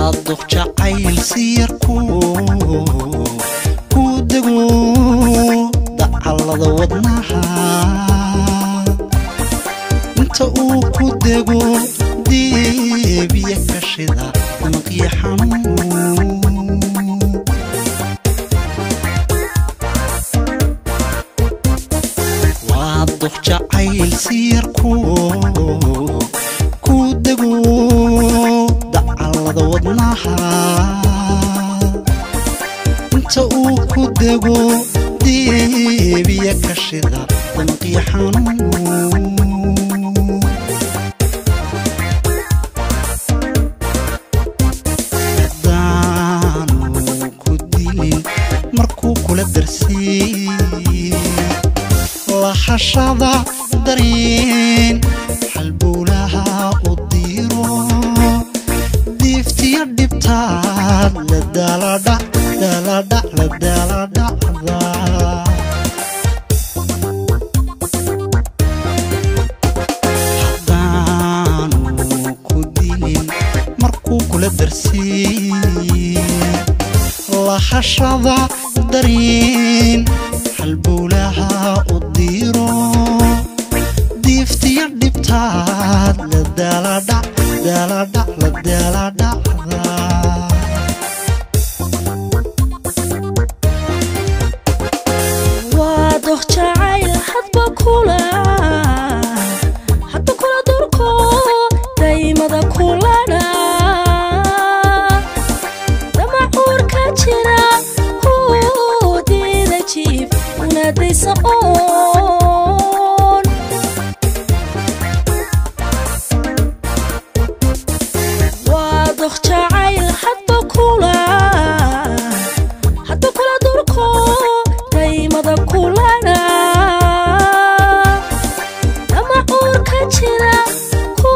Waa duq jacayl siyarku ku dego dacallada wadnaha inta uu ku dego diibiya kashida damqiya xanuun. Waa duq jacayl siyarku ku dego dacallada wadnaha inta uu ku dego diibiya kashida damqiya xanuun. Haddaanu ku dilin markuu kula darsii lahashada dareen xalbowlaha u diiro diiftiya dhibtaad la daaladhac daaladhac la daaladhacda. Haddaanu ku dilin markuu kula darsii lahashada dareen xalbowlaha u diiro diiftiya dhibtaad la daaladhac daaladhac la daaladhacda. Waa doq jacayl hadba kula hadba kula durko daymada kulana damacuurka jira ku diida jiif unadaysa oon. Waa doq jacayl hadba kula hadba kula durko daymada kulana damacuurka jira ku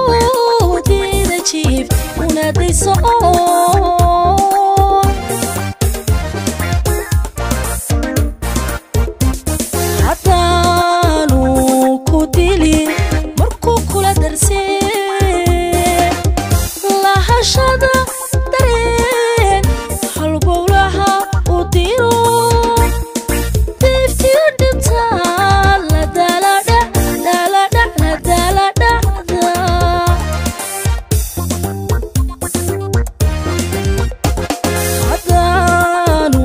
diida jiif unadaysa oon. Haddaanu ku dilin markuu kula darsee lahashada dareen halbowlaha u diro diiftiyo dhibta la daaladhac daaladhac la daaladhacda. Haddaanu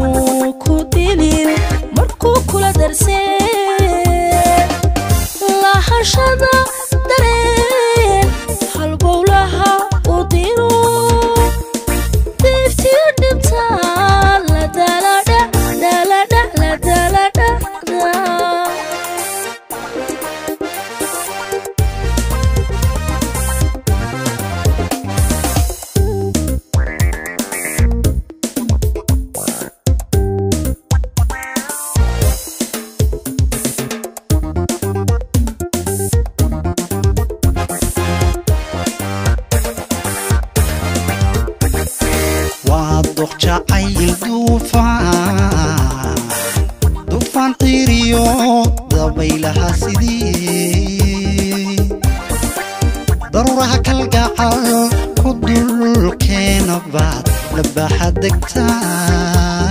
ku dilin markuu kula darsee lahashada dareen halbowlaha u diro diiftiyo dhibta la daaladhac daaladhac la daaladhacda. Waa duq jacayl duufaan duufaan qiiriyo dabaylaha sidii daruuraha kalgacal ku dulkeena baad labaxa degtaa.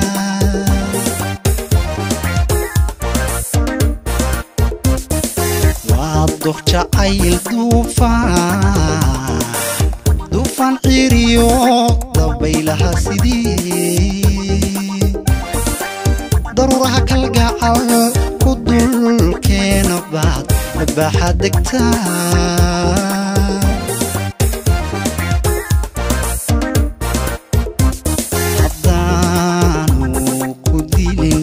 Waa duq jacayl duufaan duufaan ciiriyo dabaylaha sidii daruuraha kalgacal ku dulkeena baad labaxa degtaa. Haddaanu ku dilin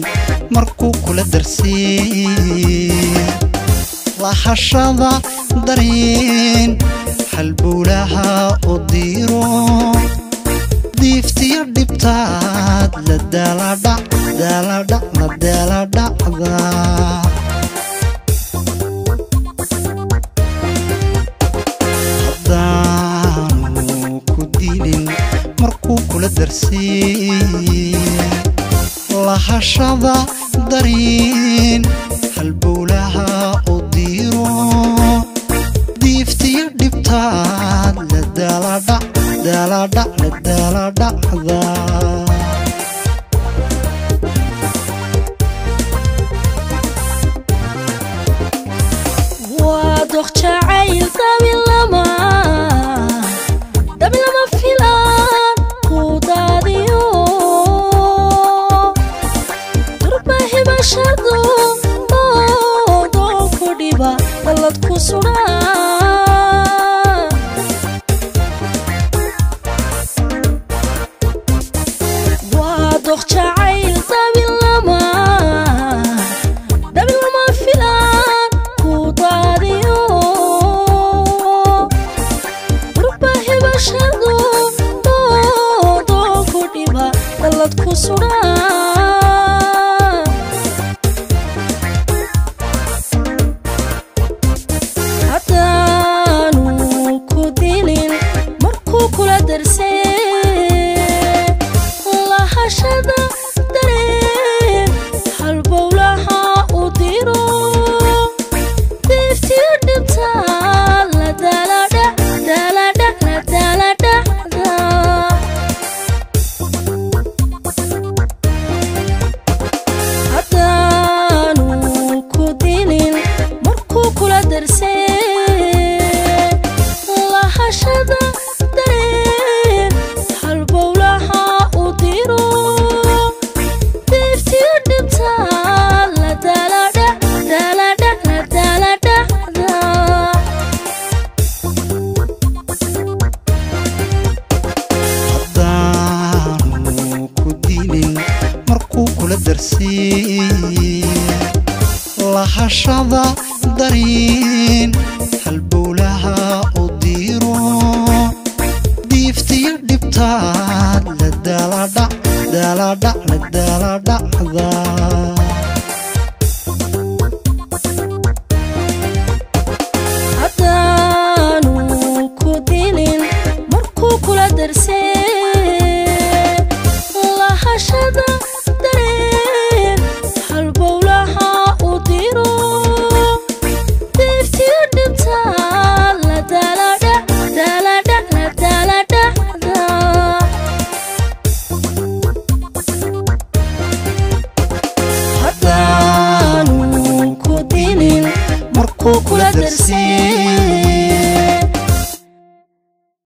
markuu kula darsii lahashada dareen xalbowlaha u diiro diiftiya dhibtaad la daaladhac daaladhac la daaladhacda. Haddaanu ku dilin markuu kula darsii lahashada dareen halbowlaha u diiro diiftiya dhibtaad la daaladhac Daladhac la daladhacda. Waa doq jacayl dabilama filaan ku daadiyo durba hibashadu doon ku dhiba dallad ku sudhaa. Waa doq jacayl dabilama filaan ku daadiyo durba hibashadu doon ku dhiba dallad ku sudhaa. Haddaanu ku dilin markuu kula darsee lahashada dareen halbowlaha u diro diiftiyo dhibta la daladhac daladhac la daladhacda. Haddaanu ku dilin markuu kula darsee lahashada dareen halbowlaha u diro diiftiyo dhibta la daladhac daladhac la daladhacda. Haddaanu ku dilin markuu kula darsiiye lahashada dareen halbowlaha u diro diiftiyo dhibtaad la daladhac daladhac la daladhacda. Haddaanu ku dilin markuu kula darsee lahashada dareen halbowlaha u diro diiftiyo dhibta la daladhac daladhac la daladhacda. Haddaanu ku dilin markuu kula darsee.